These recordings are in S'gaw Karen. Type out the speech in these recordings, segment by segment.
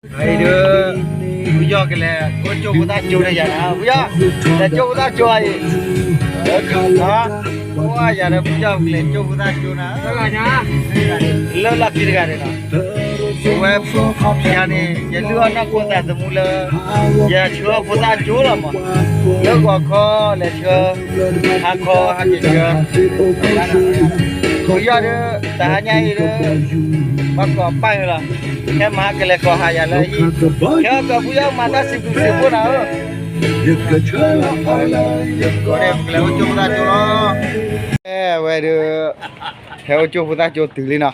အံၤဒုး ဖုယီၢ်ကလဲၤအိၣ်ကၠိဖိသၣ်ကၠိဒီးယၤနၤ ဖုယီၢ်, လဲၤကၠိဖိသၣ်ကၠိအံၤ, အိၣ်ယၤဒီးဖုယီၢ်ကလဲၤကၠိဖိသၣ်ကၠိနၤ, လၢလီၢ်ခံတဂၤန့ၣ်နီၤ, အဝဲဖုယီၢ်န့ၣ် ယလုၢ်အီၣ်နီၢ်ခိသးသမူလၢ ယဆှၢဖိသၣ်ကၠိလီၤမး, လၢဂီၤခီလဲၤဆှၢ, ဟါခီဟဲက့ၤဆှၢ, ဖုယီၢ်ဒီး တဟါညါအံၤဒီး ဘၣ်ကိးပၢ်လီၤ, ဟဲမၤကလဲၤကိးဟးယၤလၢဟံၣ်, ဟဲကီးဖုယီၢ်မၤတၢ်စံးဘျုးစံးဖှိၣ်နၤဧၢ, ကလဲၤအိၣ်ကၠိဖိသၣ်ကၠိလီၤ, အဝဲဒီး ဟဲအိၣ်ကၠိဖိသၣ်ကၠိတုၤလံနီၤ,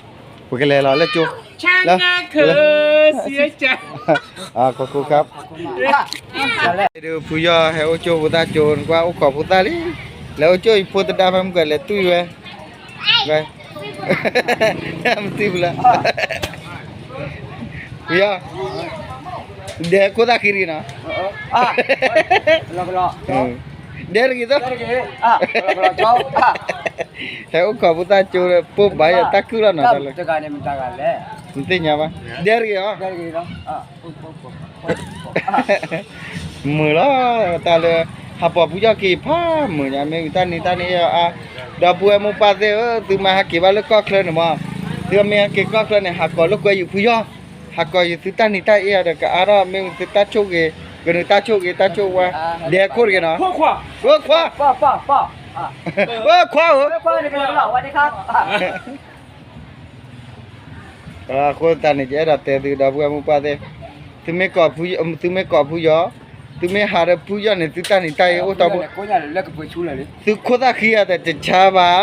ပကလဲၤလီၤလၢကၠိ, လၢ ခီခီခါ, ဖုယီၢ်ဟဲအိၣ်ကၠိဖိသၣ်ကၠိ နကွၢ်အိၣ်ခိးဖိသၣ်လံ, လဲၤအိၣ်ကၠိအံၤဖိတဒါဖဲမုၢ်ကလဲၤတွံၢ်ဝဲ, မတံၢ်ဘူးလၢ ဖုယီၢ်, ဒဲခိၣ်သၣ်ဃံတဂ့ၤနီၤ, ဒဲတဂ့ၤသီ, ဟဲအိၣ်ခိးဖိသၣ်ကၠိ ပိၢ်ဘၣ်ယၤတၢ်ခုၣ်လီၤနီၤ, တၢ်လၢ နသ့ၣ်ညါဘၣ်, ဒဲတဂ့ၤအီၤ မုာ်လီၤ, တၢ်လၢ ဟးပိာ်ဖုယီၢ်က့ၤဖးမုာ်ညါ မ့ၢ်ဝံၤတၢ်နံၤတၢ်န့ၣ်အါ, ဒီပုၢ်ဝဲၢ်မိၢ်ပၢ်သ့ၣ်ဧၢ, သုမ့ၢ်ဟဲက့ၤဘၣ်လၢကီၢ်ချၢန့ၣ်မး, သုမ့ၢ်ဟဲက့ၤကီၢ်ချၢန့ၣ် ဟးကိးလိာ်ကွဲယုာ်ဖုယီၢ်, ဟးကိးယုာ်သုတၢ်နံၤတၢ်အ့ၣ်အီၤဒီး ကအါထီၣ်မ့ၢ်ဝံၤသုတၢ်ဆိၣ်ဂ့ၤ, ကနုာ်တၢ်ဆိၣ်ဂ့ၤ တၢ်ဆိၣ်ဝါ, ဒဲခိၣ်တဂ့ၤနီၤ, ခွါ, ခွါဧၢ, အဃိသတးန့ၣ် ယအဲၣ်ဒိးတဲသုဒီပုၢ်ဝဲၢ်မိၢ်ပၢ်သ့ၣ်, သုမ့ၢ်ကိးဖုယီၢ်, သုမ့ၢ်ကိးဖုယီၢ်, သုမ့ၢ်ဟးဒီးဖုယီၢ်န့ၣ် သုတၢ်နံၤတၢ်အ့ၣ်အိၣ်တ့ၢ်ဘၣ်, သုခိၣ်သၣ်ဃံအတတဆါဘၣ်,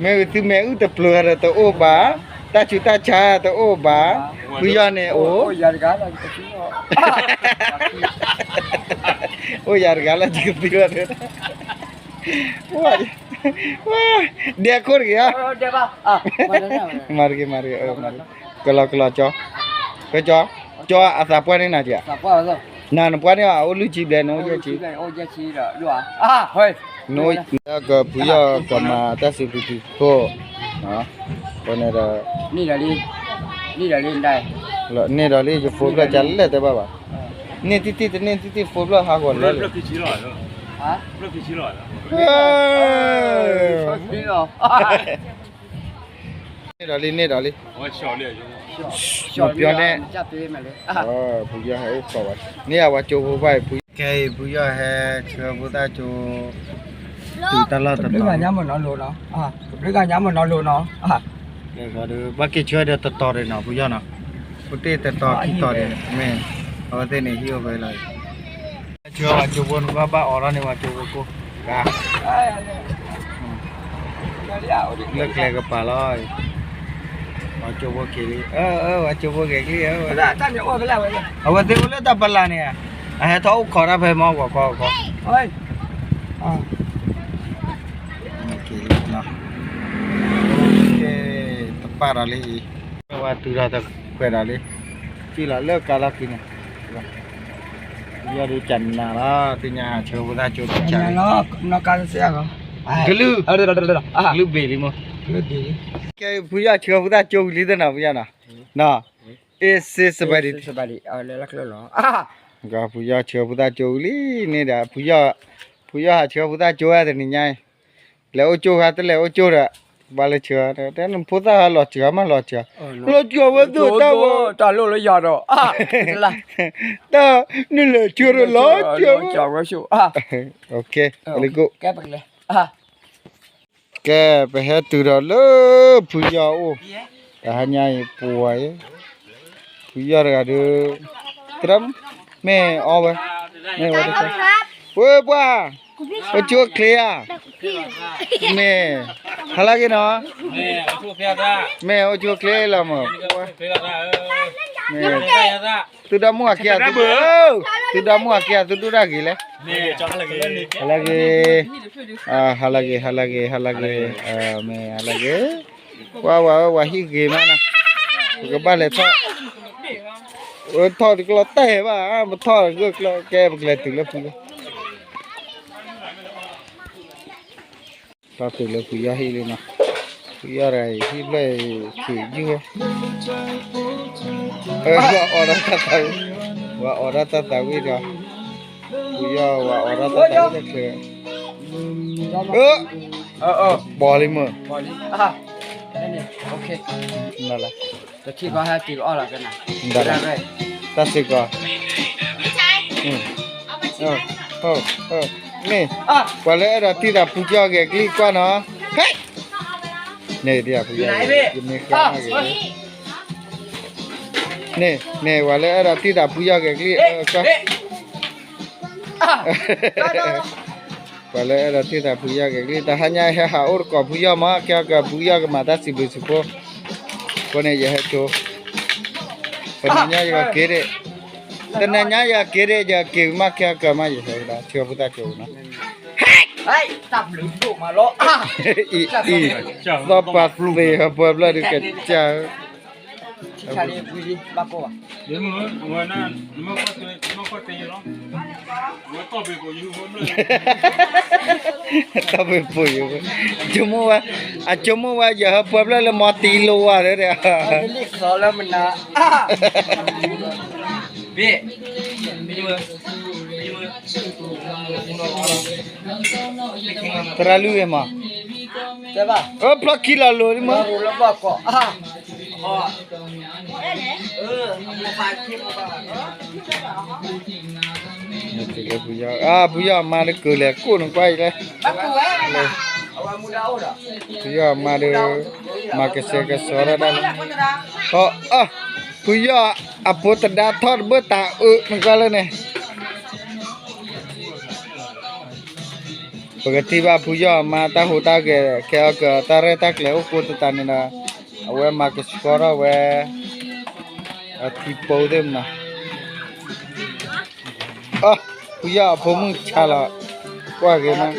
မ့ၢ်ဝံၤသုမဲာ်အုၣ်တပျၢၤဒီးတအိၣ်ဘၣ်, တၢ်ဆူးတၢ်ဆါတအိၣ်ဘၣ်, ဖုယီၢ်န့ၣ်အိၣ် အိၣ်ယၤတဂၤလၢယကသံလီၤ, ဒဲခိၣ်တဂ့ၤဧါ, မၤတဂ့ၤ မၤတဂ့ၤ, ကလီကလီကၠီ, ကၠီ, ကၠီအသးပှၢ်န့ၢ်နၤက့ၤ, နနပှၢ်န့ၢ်အအိၣ်လွံၢ်ဆံဘျဲၣ် နအိၣ်ယဲၢ်ဆံ, ကဖုယီၢ်ကမၤတၢ်စံးဘျုးစံးဖှိၣ်, န့ၣ်ဒီး, န့ၢ်ဒီးလံ ယဖိဖျၢၣ်ကလဲၣ်တဲဘၣ်ဘၣ်, န့ၢ်တံၢ်တံၢ်တန့ၢ်တံၢ်တံၢ်ဖိဖျၢၣ်ဟးဂီၤလၢ န့ၢ်ဒီးလံ န့ၢ်ဒီးလံ, မပျီန့ၣ်, ဖုယီၢ်ဟဲအိၣ်ခိးဝဲ, န့ၢ်အဝဲကၠိဖိဘၣ်အံၤ, ခဲအံၤဖုယီၢ်ဟဲဆှၢဖိသၣ်ကၠိ, တုၤတၢ်လီၢ်တတီၤ, ကဘျုးဂၤညါမ့ၢ်နီၤလိၤနီၤ, ကဘျုးဂၤညါမ့ၢ်နီၤလိၤနီၤ, ဘၣ်က့ၤဆှၢဒီးတတီၤဒံးနီၤ ဖုယီၢ်နီၤ, ဖိတ့ၢ်တတီၤခံတီၤဒံး, မ့ၢ်, အဝဲသ့ၣ်န့ၣ်ဟံၣ်အိၣ်ဖဲလီၤ, ဆှၢဝဲကၠိဖိန့ၣ် ဘၣ်ဘၣ်အိးထီၣ်န့ၢ်ဝဲကၠိဖိကိၢ်, လၢကျဲကပၤလီၤ, ဝဲကၠိဖိက့ၤလံ, ဝဲကၠိဖိက့ၤလံ, အဝဲသ့ၣ်အိၣ်လၢတၢ်ပလၢ်န့ၣ်, အဟဲထီၣ်အိၣ်ခိးတၢ်ဖဲမီၢ်ဂီၤခီခီ, တပာ်ဒီးလံအံၤ, ဝဲတုၤဒီးတခွဲးဒီးလံ, စံၣ်လီၤလၢကါလီၢ်ခံန့ၣ်, ဖုယီၢ်ဒုးကနၤလီၤ သ့ၣ်ညါဟးဆှၢဖိသၣ်ကၠိတကးလံ, ကလုၢ်, ကလုၢ်ဘ့ၣ်လံမ့ၢ်, ကဲဖုယီၢ်ဆှၢဖိသၣ်ကၠိဝံၤလံသ့ၣ်နီၤ ဖုယီၢ်နီၤ, အ့ၣ်စ့စဘၢဒံး, ဖုယီၢ်ဆှၢဖိသၣ်ကၠိဝံၤလံန့ၣ်ဒီး, ဖုယီၢ်ဟးဆှၢဖိသၣ်ကၠိဝဲတနံၤညါအံၤ, လဲၤအိၣ်ကၠိခါတလဲၤအိၣ်ကၠိဒီး, ဘၣ်လၢဆှၢ, တဲနဖိသၣ်ဟးလီၤစှၤမးလီၤစှၤ, လီၤစှၤဝဲသ့ၣ်တၢ်ဝဲ, တၢ်လိၣ်လၢယၤဒီး, တၢ်နုာ်လဲၤဆှၢဒီးလီၤစှၤဝဲ, ကဲ ပဟဲတုၤဒီးလၢဖုယီၢ်အိၣ်, တဟါညါအံၤပှၤအံၤ, ဖုယီၢ်တဂၤဒီး, သရၣ်, မ့ၢ်အီဝဲ, မ့ၢ်ဝဲတခါ, ဝဲပှၢ်, အိၣ်ကၠိချ့ဧါ, မ့ၢ်, ဟါလၢဂ့ၤနီၤ, မ့ၢ်အိၣ်ကၠိချ့လီၤမး, မ့ၢ်, သုဒီမါဝၤခံဂၤ, သုဒီမါဝၤခံဂၤ သုဒိၣ်တၢ်ဂ့ၤလဲၣ်, ဟါလၢဂ့ၤ, ဟါလၢဂ့ၤ, ဟါလၢဂ့ၤ, ဟါလၢဂ့ၤ, မ့ၢ်ဟါလၢဂ့ၤ, ပှၤဝဲဧၢ ဝဲဟံၣ်ဂ့ၤမးနီၤ, ပကဘၣ်လဲၤထီၣ်, ထီၣ်တကျီတဲာ်ဘၣ်, ပထီၣ်ဂၢၢ်ကျီကဲ ပကလဲၤတုၤလၢဖုလၢ ထီၣ်တုၤလၢဖုယီၢ်ဟံၣ်လံနီၤ, ဖုယီၢ်တဂၤအံၤ ဟံၣ်ဖျၢၣ်အံၤ ခံးယုၢ်ဝဲ ဝဲအီၣ်ဒၣ်တၢ်သးဝံၣ်, ဝဲအီၣ်ဒၣ်တၢ်သးဝံၣ်ဒီး, ဖုယီၢ်ဝဲအီၣ်ဒၣ်တၢ်သးဝံၣ်လၢချၢ, ဘီလံမုၢ်, တၢ်စ့ၢ်ကီး, မ့ၢ်, ပှၤလၢအဲၣ်ဒိးတံၢ်သးဖုယီၢ်ဂဲၤကလံၣ်ကွၢ်နီၤ, န့ၣ်, ယမ့ၢ်ဃါဂ့ၤ, န့ၣ်, န့ၣ် ပှၤလၢအဲၣ်ဒိးတံၢ်သးဖုယီၢ်ဂဲၤကလံၣ်ကွၢ် ပှၤလၢအဲၣ်ဒိးတံၢ်သးဖုယီၢ်ဂဲၤကလံၣ် တဟါညါဟဲဟးအိၣ်တကိးဖုယီၢ်မး ကဲကီးဖုယီၢ်ကမၤတၢ်စံးဘျုးစံးဖှိၣ်, အဃိန့ၣ် ယဟဲကၠိ, တနၤညါယက့ၤဒံး, တနၤညါယက့ၤဒံး ယက့ၤမးကဲကီးမး ယဟဲဝဲဒၣ် ဆှၢဖုသၣ်ကၠိနီၤ, အံၤ, အံၤ, သီၣ်ပာ်သ့ၣ်ဟၢပှဲၤဖျၢၣ်ဒုးကစၢ် တၢ်ပ့ၤပူၤယိၤ, အဆိကမိၣ်ဝဲ, အဆိကမိၣ်ဝဲ ယဟၢပှဲၤဖျၢၣ်လၢမီတံလိဝဲဒီး, သရၣ်လွံၢ်ဂ့ၤမး, အဖျီခံလီၤလိၤလံမး ဖုယီၢ်အမါတကၢၤလဲၤကိၣ်နကွၢ်အံၤလဲၣ်, ဖုယီၢ်အမါဒီး, မၤကစဲးကစီၤဒၣ်ဒၣ်လီၤ, ဖုယီၢ်အဖိသဒါထီၣ်တဘၣ်တၢ်အၢနကွၢ်လၢန့ၣ် ပကထံၣ်ဘၣ်ဖုယီၢ်အမါတၢ်ဟူးတၢ်ဂဲၤ ကဲအီၤကတၢ်ရဲၣ်တၢ်ကျဲၤအိၣ်ကိးတတးန့ၣ်ဒီး, အဝဲမၤကဆှီထီၣ်ဝဲ, အထံပိသ့ၣ်မနၤ, ဖုယီၢ်အဖိမုၣ်ဆါလီၤ, ကွၢ်ဂ့ၤမး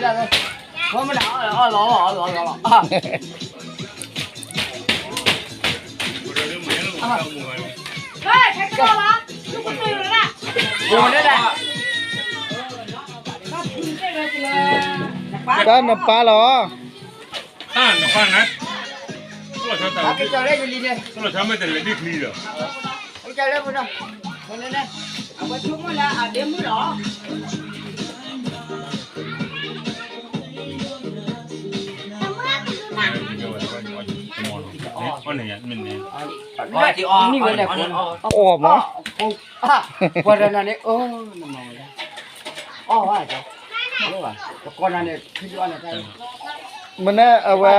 တၢ်နပၢ်လီၤ, တၢ်နပၢ်နၤ, တလီၤဆီမ့ၢ်တလဲၤဒ်ချံဒီး, အီၣ်မး, ပှၤတနၤန့ၣ်, အီၣ်ဝဲ, ပကီၢ်နၤန့ၣ်, မ့ၢ်န့ၣ်အဝဲ,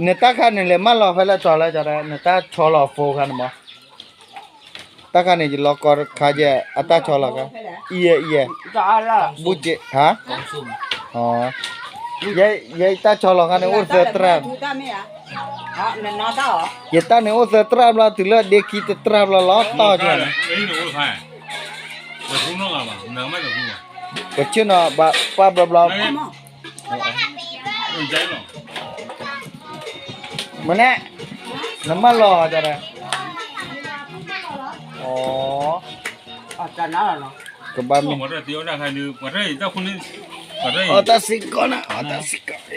နတၢ်ခါန့ၣ်လဲၤမၢလီၤဖဲလဲၣ်တီၤလၢ, နတၢ်ဆီလီၤဖိခါန့ၣ်မး, တၢ်ခါန့ၣ် ယလီၤကီတခါယဲၢ် အတၢ်ဆီလီၤခါ, အံၤယဲၢ်, အံၤယဲၢ်, ဘူၣ်က့, ဟါ, ယဲၢ်တၢ်ဆီလီၤခါန့ၣ် အိၣ်သၢတြၢ်, ယတၢ်န့ၣ်အိၣ်သၢတြၢ်ဘျီ တုၤလၢဒ့ခံတတြၢ်ဘျီလီၤတီၢ်ကဲန့ၣ်, ပဆ့ၣ်နီၤ ပှၢ်ဘျီဘျီ မ့ၢ်န့ၣ်, နမၢလီၤဒီး, အ, ကဘၣ်မ့ၢ်, အီၣ်တၢ်စ့ၢ်ကီးနၤ, အီၣ်တၢ်စ့ၢ်ကီး,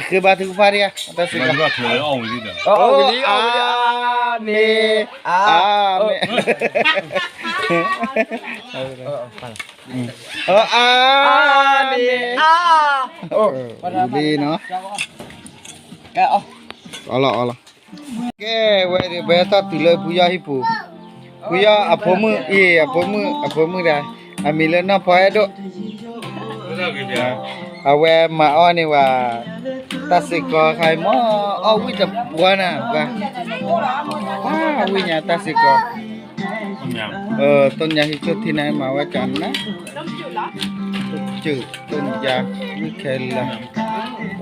ဃ့ဘါထုကဖၣ်ဒံးဧါ, အီၣ်တၢ်စ့ၢ်ကီး, အီၣ်ဝံၤလံ, အီၣ်ဝံၤလံ, အီၣ်ဝံၤလံ, အမ့ၢ်, အမ့ၢ် အမ့ၢ်, အ, လံနီၤ, အီၣ်လီၤ, အီၣ်လီၤ, ကဲဝဲဒၣ် ပဟဲထီၣ်တုၤလၢဖုယီၢ်ဟံၣ်ပူၤ, ဖုယီၢ်အဖိမုၣ်အံၤ, အဖိမုၣ်, အဖိမုၣ်ဒၣ်, အမံၤလၢနီၢ်ဖီအဲၣ်ဒိၣ်, အဝဲမၤအီၣ်န့ၢ်ဝဲ တၢ်စ့ၢ်ကီးခါအံၤမ့ၢ် အီၣ်ဝံၣ်တပှၢ်နၤ, ဝံၣ်ညါတၢ်စ့ၢ်ကီး, တိၢ်ညါဟံးဆိၣ်ထံနၤမၤဝဲကနၤ, စၢၢ်တိၢ်ညါ, ဝံၣ်ခဲလၢာ်,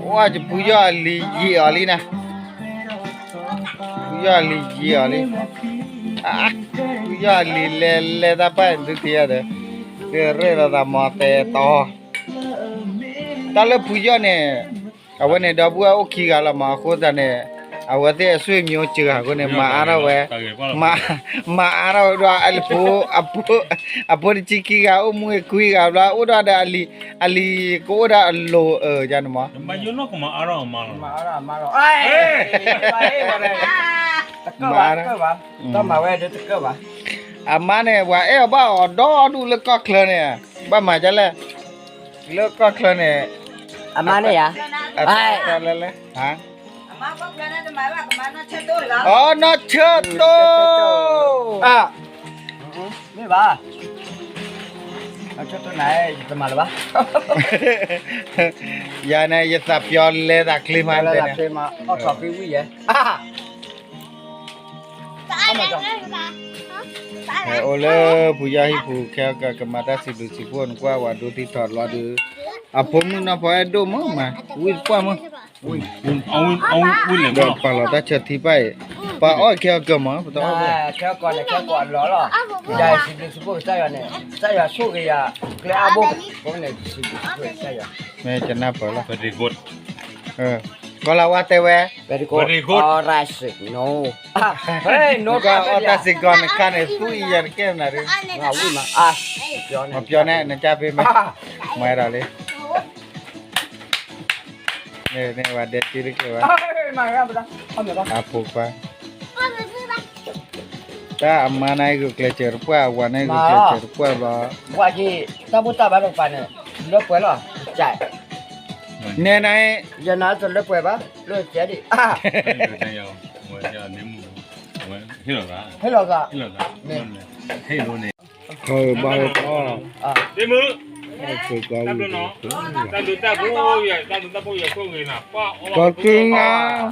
ဝါ ယဖုယီၢ်အလံၤယံာ်အီၤလံနၤ, ဖုယီၢ်အလံၤယံာ်အီၤလံ, ဖုယီၢ်အလံၤလဲၤလဲၤတၢ်ပာ်ဒုးထံၣ်ယၤဒီး, ကရ့ၣ်လီၤသးမၤတဲတီ, တၢ်လၢဖုယီၢ်န့ၣ်, အဝဲန့ၣ်ဒီပုၢ်ဝဲၢ်အိၣ်ခံဂၤလီၤမး အဃိသတးန့ၣ်, အဝဲသ့ၣ်အဆွေမျိုးစှၤဂၤအဃိန့ၣ် မၤအါထီၣ်ဝဲ, မၤအါထီၣ်ဝဲဒီးအဖိ, အဖိတဆံခံဂၤ အိၣ်မူဂ့ၤခွံဂၤဘျီ အိၣ်ဒီးဒီးအလံၤ, အလံၤကအိၣ်ဒီးအလိၤအၢယါန့ၣ်မး, မၤအါထီၣ်အမါလီၤ, တကၢၣ်ဘၣ်, တကၢၣ်ဘၣ်, တၢ်မၤဝဲဒၣ်တကၢၣ်ဘၣ်. အမါန့ၣ် ပှၤအဲၣ်အီၤဘၣ်အီၤဒီဒူၣ်လၢကီၢ်ချၢန့ၣ်, ဘၣ်မၤဒ်လဲၣ်, လၢကီၢ်ချၢန့ၣ်, အမါန့ၣ်ဧါ, အလဲလဲ, အမါကီၢ်ချၢန့ၣ်တမၤဘၣ်, ကမၤနီၢ်ဆၢတိၢ်လီၤ, အီ နီၢ်ဆၢတိၢ်, မ့ၢ်ဘၣ်, နီၢ်ဆၢတိၢ်န့ၣ် ယတမၤလၢၤဘၣ်. ယၤန့ၣ် ယသးပျီလဲသးချ့မး, လဲသးချ့မး, အီၣ်ထီၣ်ဖံဝံၣ်ယဲ အိၣ်လၢဖုယီၤဟံၣ်ပူၤ ခဲအံၤကမၤတၢ်စံးဘျုးစံးဖှိၣ် နကွၢ်ဝဲဒိၣ်ထံထီၣ်လီၤဒုး, အဖိမုၣ်နီၢ်ဖီအဲၣ်ဒိၣ်မးမး, ဝံၣ်ပှၢ်မး, ဒီးပာ်လီၤတၢ်ဆၢထံပၢ်အံၤ, ပှၤအီၣ်ခဲအံၤကမၤ, ပတအီၣ်ဘၣ်, ခဲအံၤကီးန့ၣ် ခဲအံၤကီးအလီၢ်လီၤ, ယၤစံးဘျုးစံးဖှိၣ်ကစၢ်ယွၤန့ၣ် ကစၢ်ယွၤဆိၣ်ဂ့ၤယၤ, ကျဲအါဘိ, ဖိန့ၣ်စံးဘျုးစံးဖှိၣ်ကစၢ်ယွၤ, မ့ၢ်ကနၢ်ပၢၢ်လီၤ, ကီၤလၤဝါတဲဝဲ, နကအီၣ်တၢ်စ့ၢ်ကီးန့ၣ် ခါန့ၣ် သူအံၤယၤတကဲနၤဒုး, မၤဝံၣ်မး, မၤပျီန့ၣ် နကၢ်ဖဲမ့ၢ်, မၤဒၣ်လံ, န့ၣ်ဝဲဒဲတံၤတကဲဘၣ်, အဖိခွါ, တၢ်အမါန့ၣ်ဂုာ်ကျဲးစၢးတပှၢ်, အဝၤန့ၣ်ဂုာ်ကျဲးစၢးတပှၢ်ဘၣ်, ဝဲက့ၤ တၢ်ဘူၣ်တၢ်ဘါတကပၤန့ၣ် လၢပှဲၤလီၤ, ကၠဲး, နဲနၤ, ယနၤတလၢပှဲၤဘၣ်, လၢကၠဲးဒံး, ဟ့ၣ်လီၤသး, ဟ့ၣ်လီၤသး, ဘၣ်ဟဲကီ, တၢ်ဘျုးနီၤ, တၢ်ဘျုးတၢ်ဘျုး, တၢ်ဘျုးတၢ်ဘျုးယၤဆိၣ်ဂ့ၤနၤ, ကီက့ၤနၤ,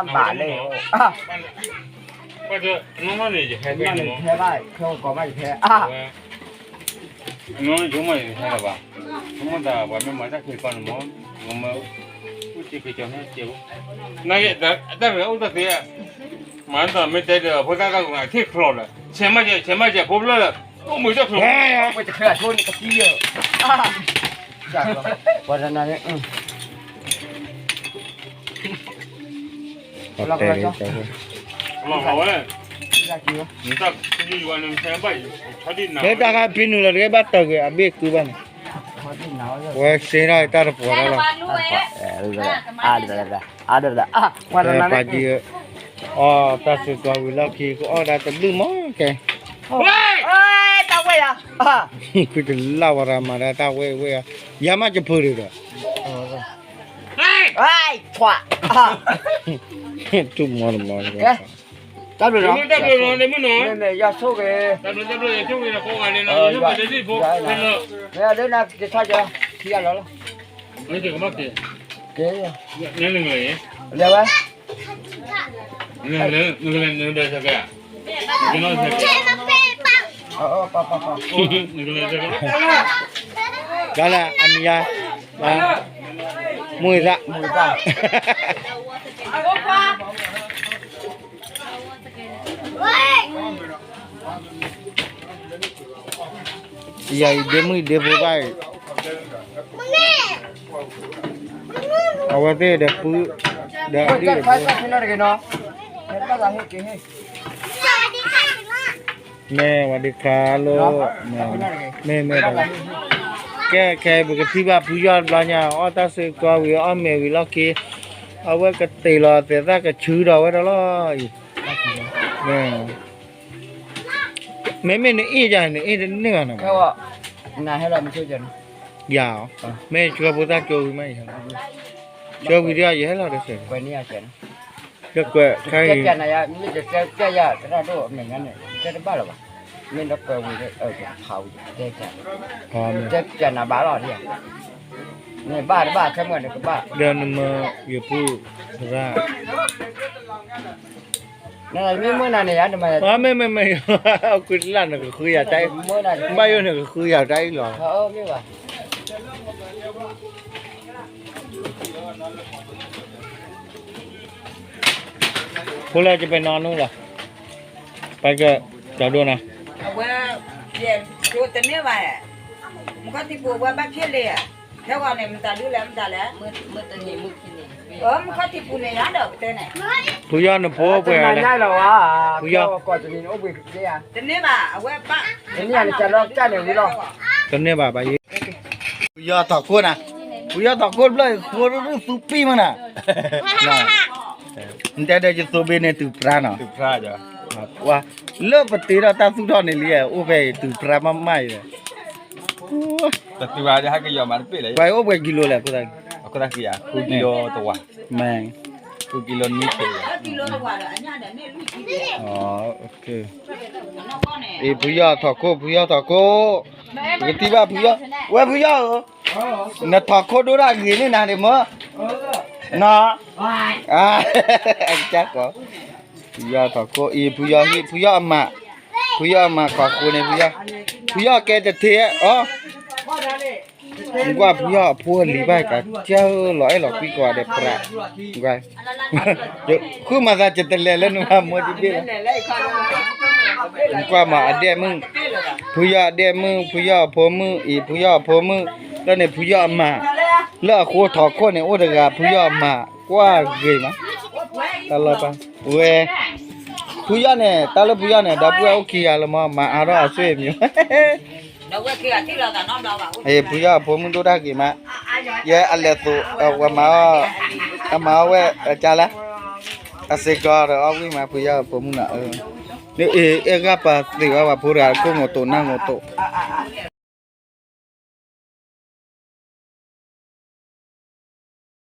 ဘၣ်လဲၣ်, ဘၣ်နီၤန့ၣ် ယဟဲဖဲန့ၣ်မး, ယဟဲဘၣ်, ခဲကီးဘၣ်ယဟဲ, နီၤယိၤမးယဟဲလၢၤဘၣ်, ဆိကမိၣ်သးပှၤမ့ၢ်မၤတၢ်ခံတခီန့ၣ်မး, မ့ၢ်, အိၣ်စ့ၢ်ကီးကၠီၤန့ၣ်စ့ၢ်, နတၢ်ရဲၣ်အိၣ်တၢ်သ့, မၤတၢ်မ့ၢ်တဲဒီး ဖိသၣ်တၢ်ကမၤထံၣ်ချီလီၤ, ဆဲးမးကဲး ဆဲးမးကဲး ဖိဖျၢၣ်လီၤ, အိၣ်မုာ်တၢ်ချီ, ပှၤတနၤန့ၣ်, လီၤဝဲ, လၢတၢ်ခါဖံနုာ်လီၤတဂ့ၤ ဘၣ်တၢ်ဂ့ၤ အဘ့ၣ်ကုဘၣ်န့ၣ်, ဝဲစ့ထီၣ်တၢ်တပှီၤလီၤ, အဒၣ်, အီၣ်တၢ်စ့ၢ်ကီးဝံၤလီၢ်ခံ ကအီၣ်ဒၣ်တဘျုးမးကဲ, တၢ်ဝဲယၤ, ခုတလၢ်ဝဲဒၣ်မၤဒၣ်တၢ်ဝဲဝဲ, ယၤမးကဖုးဒံးဒီး, ထွါ, ထူၣ်မီတမီ, တၢ်ဘျုးနီၤ, တၢ်ဘျုးနီၤ, မ့မ့ၢ်ယွၤဆိၣ်ဂ့ၤ, မ့ၢ်ဒ်နကထါက့ၤ, ထံဂၤလီၤလီၤ, ကဲ, လဲၤဝဲ, တၢ်လၢအမံၤယါ, မုၢ်ဂ့ၤသၣ်, မုၢ်ဂ့ၤသၣ်, ယၤအံၤဒ့မုၣ်ဒ့ဖိဘၣ်အံၤ, အဝဲသ့ၣ်ဒီးပု, ဒီးအဒံၣ်, မ့ၢ်ဝဲဒ်ခါလီၤ, မ့ၢ်မ့ၢ်, ကဲခဲအံၤ ပကထံၣ်ဘၣ်ဖုယီၢ်တဘျီညါ အီၣ်တၢ်စ့ၢ်ကီးဝံၤ အီၣ်မ့ၤဝံၤလီၢ်ခံ, အဝဲကတ့ၢ်လီၤသဲးသၣ်ကဆူဒီးဝဲဒၣ်လီၤအံၤ, မ့မ့ၢ်နအ့ၣ်ယၤ နအ့ၣ်တန့ၢ်ဘၣ်နီၤ, ယၤ, မ့ၢ်ဆှၢဖိသၣ်ကၠိဝံၤမး, ဆှၢဝံၤဒီးယဟဲလီၤတစဲး, ကွဲးခဲအံၤ, မ့ၢ်တတဲပျးယၤ မ့ၢ်တတဲတဘၣ်လၢၤဘၣ်, မ့ၢ်ဒီးကွဲးဝံၤဒီး ဖးဝံၤတဲပျး, တဲပျးနၤဘၣ်လီၤ, မ့ၢ်ဘၣ်တဘၣ်ခဲမုၢ်နကဘၣ်, ဒီးနမၤယဖိသရၣ် မ့ၢ်မုၢ်နၤန့ၣ်ယါ, မ့ၢ်မ့ၢ်မ့ၢ်, အီၣ်ကွံာ်တလၢ်နကဃုယၤတၢ်အံၤ, ဘၣ်ယိၣ်နကဃုယၤတၢ်အံၤလီၤ, ဖိလၢ ယပဲနီနူလီၤ, ပက, ကဒိၣ်နၤ, အဝဲ, တန့ၢ်ဘၣ်, မခီၣ်ထံပူၤအဝဲဘၣ်ဖျဲၣ်လံ, ဟဲဂီၤန့ၣ် မတၤဒုလဲၣ် မတၤလဲၣ်, မခီၣ်ထံပူၤန့ၣ်ယါဒီးပတဲန့ၣ်, ဖုယီၢ်နဖိပှဲၤလၢ, ဖုယီၢ်, တန့ၢ်ဘၣ်, အဝဲဘၣ်, တန့ၢ်ဘၣ်ဘၣ်ယဲ, ဖုယီၢ်ထီၣ်ခိၣ်နၤ, ဖုယီၢ်ထီၣ်ခိၣ်တဘျီ ဃိရူၢ်သူပံၢ်မးနၤ တဲဒီးယသိဘ့ၣ်န့ၣ်တုၤပြါနီၤ, လၢပတ့ထီၣ်တၢ်သူၣ်ထီၣ်န့ၣ်လံ, အိၣ်ဖဲအံၤတုၤပြါမးမးအံၤဒီး, ပှၤအိၣ်ပှဲၤကံလိလဲၣ်အဃိသတး, မ့ၢ်, အံၤဖုယီၢ်ထီၣ်ခိၣ် ဖုယီၢ်ထီၣ်ခိၣ်, ပကထံၣ်ဘၣ်ဖုယီၢ်, ဝဲဖုယီၢ်ဧၢ, နထီၣ်ခိၣ်ဒိၣ်ဒၣ်ဂ့ၤန့ၢ်နၤန့ၣ်မၢ, နီၤ, ကၢ်ကီ, ဖုယီၢ်ထီၣ်ခိၣ်အံၤ ဖုယီၢ်ဟံၣ် ဖုယီၢ်အမး, ဖုယီၢ်အမးကွၢ်ဃိန့ၣ် ဖုယီၢ်, ဖုယီၢ်ကဲတထ့အီၤ နကွၢ်ဖုယီၢ်အဖိအလံၤဘၣ်ကး ကၢ်လီၤအဲၣ်လီၤကွံကိးဂၤဒဲးပြး, ဃုမၤသးကတလဲၤလၢနမၤမိၢ်တဘ့ၣ်လီၤ, နကွၢ်မးအဒဲၣ်မုၣ်, ဖုယီၢ်အဒဲၣ်မုၣ် ဖုယီၢ်အဖိမုၣ်အံၤ ဖုယီၢ်အဖိမုၣ်, လၢန့ၣ်ဖုယီၢ်အမး, လၢအဃိထီၣ်ခိၣ်န့ၣ် အိၣ်တဂၤ ဖုယီၢ်အမး, ကွၢ်ဂ့ၤမး, တၢ်လီၤပာ်, ဝဲ, ဖုယီၢ်န့ၣ် တၢ်လၢဖုယီၢ်န့ၣ် ဒီပုၢ်ဝဲၢ်အိၣ်ခံဂၤလၢမး မၤအါထီၣ်အဆွေမျိုး ဖုယီၢ်အဖိမုၣ်ဒိၣ်တၢ်ဂ့ၤမး, ယဲအလဲၤသိး, ဝဲမၤအီၣ်, အမၤအီၣ်ဝဲအကါလၢ, အစ့ၢ်ကီးဒီးအီၣ်ဝံၣ်မး ဖုယီၢ်အဖိမုၣ်နီၤ, အ့ၣ်အဂၢၢ်ပာ်သ့ၣ်ဝဲပှၤဖိတဂၤ ခိၣ်ငိးတိာ်နၢ်ငိးတိာ်